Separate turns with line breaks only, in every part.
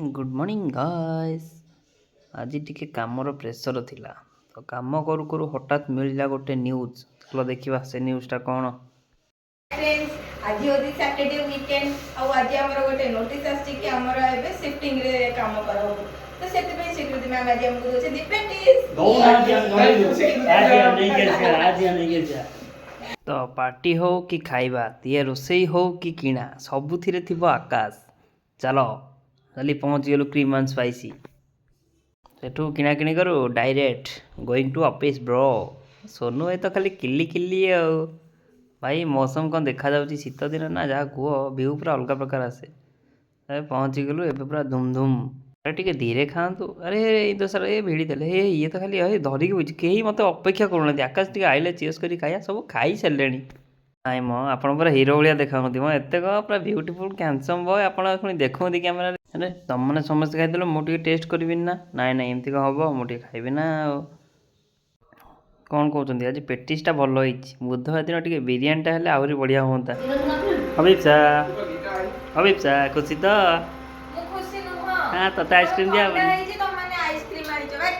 Good morning guys. ଆଜି ଟିକେ କାମର ପ୍ରେସର ଥିଲା ତ, କାମ କରୁ କରୁ ହଠାତ୍ ମିଳିଲା ଗୋଟେ ନ୍ୟୁଜ୍। ଚାଲ ଦେଖିବା ସେ ନ୍ୟୁଜ୍ଟା କ'ଣ।
ଫ୍ରେଣ୍ଡସ୍, ଆଜି ହେଉଛି ସାଟରଡେ, ୱିକେଣ୍ଡ ଆଉ ଆଜି ଆମର ଗୋଟେ ନୋଟିସ୍ ଆସିଛି କି ଆମର ଏବେ ସିଫ୍ଟିଂରେ କାମ କରାହବ। ତ ସେଥିପାଇଁ ସ୍ୱୀକୃତି ମ୍ୟାମ୍ ଆଜି ଆମକୁ ଦଉଛନ୍ତି ପେଟିସ୍।
ନେଇକି ଆସିବା, ଆଜି ନେଇକି ଆସିବା।
ତ ପାର୍ଟି ହଉ କି ଖାଇବା, ତିଏ ରୋଷେଇ ହଉ କି କିଣା, ସବୁଥିରେ ଥିବ ଆକାଶ। ଚାଲ, କାଲି ପହଞ୍ଚିଗଲୁ କ୍ରିମ୍ ଆଣ୍ଡ ସ୍ପାଇସି। ସେଠୁ କିଣାକିଣି କରୁ direct going to office bro। Sonu ଏ ତ ଖାଲି କିଲି କିଲି। ଆଉ ଭାଇ, ମୌସମ କ'ଣ ଦେଖାଯାଉଛି! ଶୀତ ଦିନ ନା, ଯାହା କୁହ, ଭିଉ ପୁରା ଅଲଗା ପ୍ରକାର ଆସେ। ଏବେ ପହଞ୍ଚିଗଲୁ, ଏବେ ପୁରା ଧୁମ୍ ଧୁମ୍। ଆରେ, ଟିକେ ଧୀରେ ଖାଆନ୍ତୁ। ଆରେ, ଏଇ ତ ସାର୍ ଏ ଭିଡ଼ି ଦେଲେ। ଏ ଇଏ ତ ଖାଲି ଏ ଧରିକି ବଇଛି। କେହି ମୋତେ ଅପେକ୍ଷା କରୁନାହାନ୍ତି। ଆକାଶ ଟିକେ ଆଇଲେ ଚିୟର୍ସ କରି ଖାଇବା। ସବୁ ଖାଇସାରିଲେଣି। ନାଇଁ ମ, ଆପଣ ପୁରା ହିରୋ ଭଳିଆ ଦେଖାଉନ୍ତି ମ। ଏତେ କଣ ପୁରା ବ୍ୟୁଟିଫୁଲ୍ ହ୍ୟାଣ୍ଡସମ୍ ବୟ ଆପଣ ପୁଣି ଦେଖୁଛନ୍ତି କ୍ୟାମେରାରେ। ଆରେ, ତମମାନେ ସମସ୍ତେ ଖାଇଦେଲ, ମୁଁ ଟିକେ ଟେଷ୍ଟ କରିବିନି ନା? ନାଇଁ ନାଇଁ, ଏମିତି କଣ ହବ? ମୁଁ ଟିକେ ଖାଇବି ନା। ଆଉ କ'ଣ କହୁଛନ୍ତି? ଆଜି ପେଟିସଟା ଭଲ ହେଇଛି। ବୁଧବାର ଦିନ ଟିକେ ବିରିୟାନୀଟା ହେଲେ ଆହୁରି ବଢ଼ିଆ ହୁଅନ୍ତା। ଅଭିପ୍ସା, ଅଭିପ୍ସା, ଖୁସି ତ?
ମୁଁ ଖୁସି ନୁହଁ।
ହଁ, ତତେ ଆଇସ୍କ୍ରିମ୍ ଦିଆ
ଥଣ୍ଡା
ହବନି।
ହେଇଛି, ତମମାନେ ଆଇସ୍କ୍ରିମ୍ ଆଣିଛ। ଭାଇ,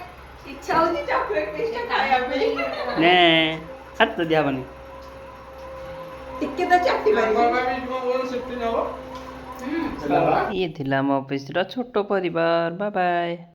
ଇଚ୍ଛା ହଉଛି ଚକୋଲେଟ୍ ପିସ୍ଟା ଖାଇବା ପାଇଁ।
ନେ, ହାତ ଦିଆ ହବନି।
ଟିକେ ତ ଚାଟି ପାରିବି।
ଇଏ ଥିଲା ଆମ ଅଫିସର ଛୋଟ ପରିବାର। Bye bye.